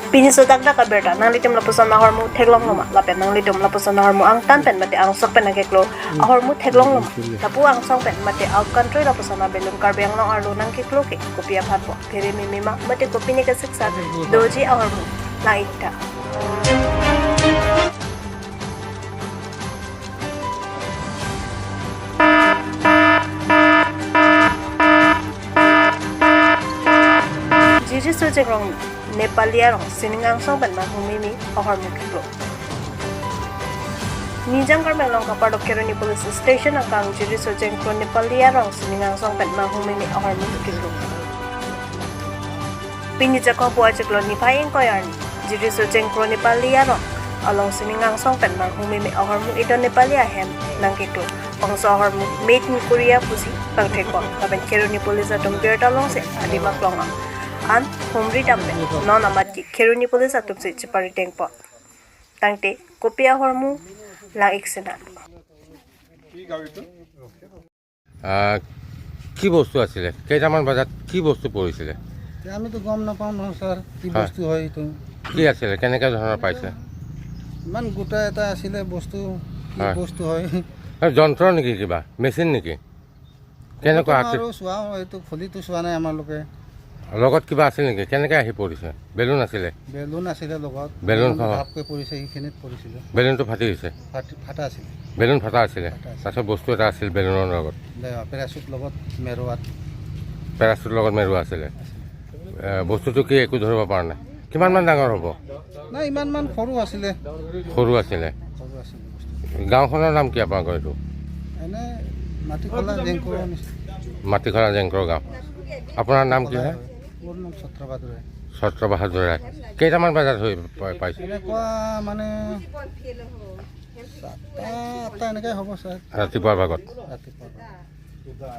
Pini so dag ka berta nang litum la pusan na hormu theklong loma lapen nang litum la pusan na hormu ang tan pen mate ang sok pen na keklo ahormu theklong loma tapu ang song pen mate out country la pusan na belum karbe ang long arlo nang keklo ke kopia phatpo phere mi mima mate kopi ne ka siksa doji ahormu la itta Jiji sojek rong Nepalia rong siningang song ban ma humimi ahor muklo. Nijang karmeng long kapar Kheroni Police Station akang jiri sojeng kro Nepalia rong siningang song ban ma humimi ahor muklo. Pini jakong puwa jeklo nipaing koyar jiri sojeng kro Nepalia rong along siningang song ban ma humimi ahor mu ito Nepalia hem nangkeklo. Pangso ahor mu made in Korea pusi pangthekwa laben Kheroni Police atom berta long se adima klonga. An humri dambe non amati Kheroni Police atupse chipari tengpo tangte kopia hormu la iksena কি বস্তু আছিল কেইটামান বজাত কি বস্তু পৰিছিল? আমি তো গম নাপাওঁ নহয় স্যাৰ, কি বস্তু হয় এইটো, কি আছিল, কেনেকৈ ধৰণৰ পাইছে? ইমান গোটা এটা আছিলে বস্তু, কি বস্তু হয়? যন্ত্ৰ নেকি, কিবা মেচিন নেকি, কেনেকুৱা? চোৱা এইটো খুলিটো চোৱা নাই আমালোকে। লগত কিবা আছিল নেকি, কেনেকৈ আহি পৰিছে? বেলুন আছিলে? বেলুন আছিলে লগত, বেলুন ভাপকৈ পৰিছে, সেইখিনিত পৰিছিলে। বেলুনটো ফাটি গৈছে? ফাটা আছিলে, বেলুন ফাটা আছিলে। তাৰপিছত বস্তু এটা আছিল বেলুনৰ লগত, পেৰাচুট লগত মেৰুৱাত, পেৰাচুট লগত মেৰুৱা আছিলে। বস্তুটো কি একো ধৰিব পৰা নাই? কিমানমান ডাঙৰ হ'ব? নাই, ইমানমান সৰু আছিলে। সৰু আছিলে। গাঁওখনৰ নাম কি আপোনালোকৰ এইটো? এনে মাটিখলা জেংকৰ। মাটিখলা জেংকৰ গাঁও। আপোনাৰ নাম কি হয়? মোৰ নাম ছত্ৰবাহাদুৰ ৰায়। ছত্ৰবাহাদুৰ ৰায়। কেইটামান বজাত হৈ পাইছে? এনেকুৱা মানে 7টা 8টা এনেকৈ হ'ব ছাৰ, ৰাতিপুৱাৰ ভাগত। ৰাতিপুৱা।